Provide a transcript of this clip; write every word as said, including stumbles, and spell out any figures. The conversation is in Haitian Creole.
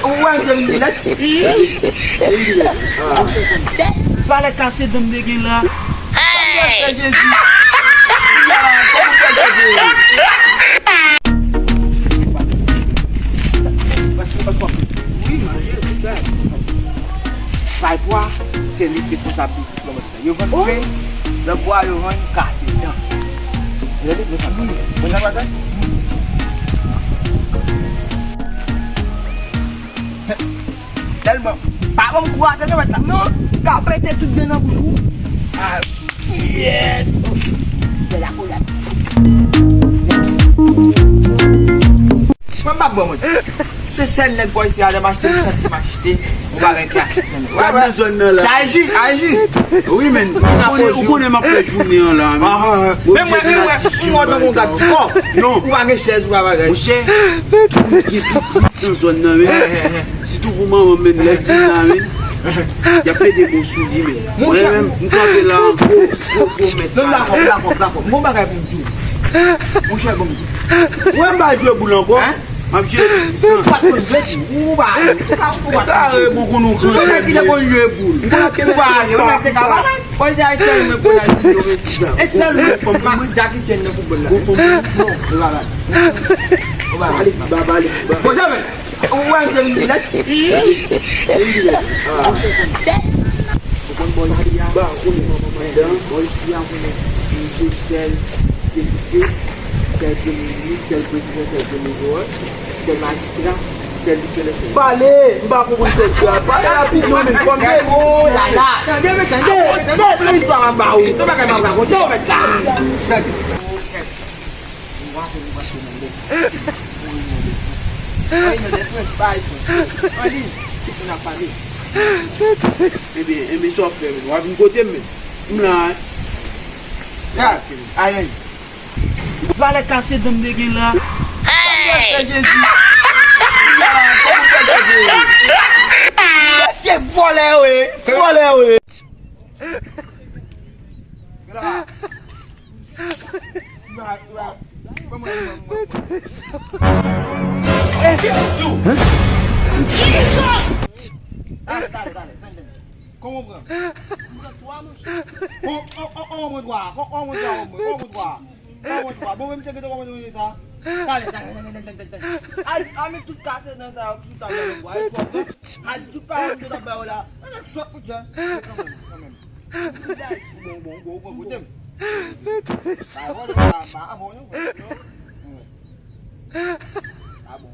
Ou wè m se vin bilèt? Vin bilèt. Valè kase dan m te gen la. Sa m pral fè Jezi? Kounya la, kòman m pral fè Jezi? Wi, manje, sipè. Bay pwa, se li k responsab biznis lan. Yo vann pen, lòt bwa yo vann kase dan. Gade, mwen sa bagay. Mwen sa bagay. Tèlman. Pa ban m kou atè non, mèt la. Non. Ka pete tout dan nan bouch ou. Ah, yes. Bèl akolad. Mwen m p ap bò mwen. Se sèl nèg bò isi a, lè m achte, m santi m achte yon bagay klasik nan men. Gad nan zòn nan la. Sa e ji, a e ji. Wi, men. Ou konnen, ou konnen m ap fè jounen an la, men. Ah, ah, ah. Men mwen, men mwen, m wè w tankou yon gad ti kò. Non. Ou pa gen chèz, ou pa bagay. Monchè, gen biznis nan zòn nan, men. Sitou pou manman m, men, lè l vin la, men. Y ap pede bon sou li, men. Mwen menm, m kanpe la, gwo, gwo, gwo mèt. Non, dakò, dakò, dakò. M gon bagay pou m di w. Monchè, bon. Ou wè m pa jwe boul ankò? Hein? M ap jwe biznis lan. Ou pa t konn jwe boul. Ou pa ale. Ou pa, ou pa t konn jwe boul. Ou pa ale. Ou pa ale. Ou pa te ka pale. Bon, se sèl mwen pou la di yo resi. E sèl mwen fanm mwen Jackie Chan nan foutbòl la. Gon fanm mwen. Non, ou pa pale. Ou pa pale. Ou pa pale. Bon, sa men. Ou wè m se vin bilèt? Vin bilèt. Ah. Ou konn bò isi a? Ba, ou konnen manman madan. Bò isi a, ou konnen. Se sèl depite, sèl premye minis, sèl prezidan, sèl premye minis, sèl majistra, sèl direktè lekòl. Pale! M pa konprann sa w di a. Pale rapid non, men. Kòm se... Oh la la! Tande, men, tande, men, tande! Tout istwa m ap ba ou. Tout bagay m ap rakonte w, mèt la. Tande. Ou pa konn ou pa konn nan lè. Ou nan lè. Ou nan lè, frè, bay, frè. Ann li, se pou n ap pale. Ebyen, ebyen, sa w ap fè, men? W a vin kote m, men. M la, hein. Ya, ayen. Valè kase dan m te gen la. Hey! Sa m pral fè Jezi? Kounya la, kòman m pral fè Jezi? Mesye vòlè yo ye, vòlè yo ye. Gra. Gra, gra. Ban mwen, ban mwen, ban mwen. Hey, Jesus! Jesus! Tande, tande, tande, tande, tande. Kòman w pran? M pran twa, monchè. Kò-, kò-, kò-, kòman w pran twa? Kò-, kòman w pran twa? Kòman w pran twa? Kòman w pran twa? Bon, men misye gentan kòmanse manje sa. Tande, tande, tande, tande, tande. Ay, a, men tout kase dan sa yo, tout ap bay bwa. Ay, twòp, non? A, di tout pawòl m te t ap ba yo la. Mwen nèg sòt, monchè. Kanmenm, kanmenm. Bon, bon, bon, bon, kote m? Pa vòlè, pa, pa, bon, non, non. Pa bon.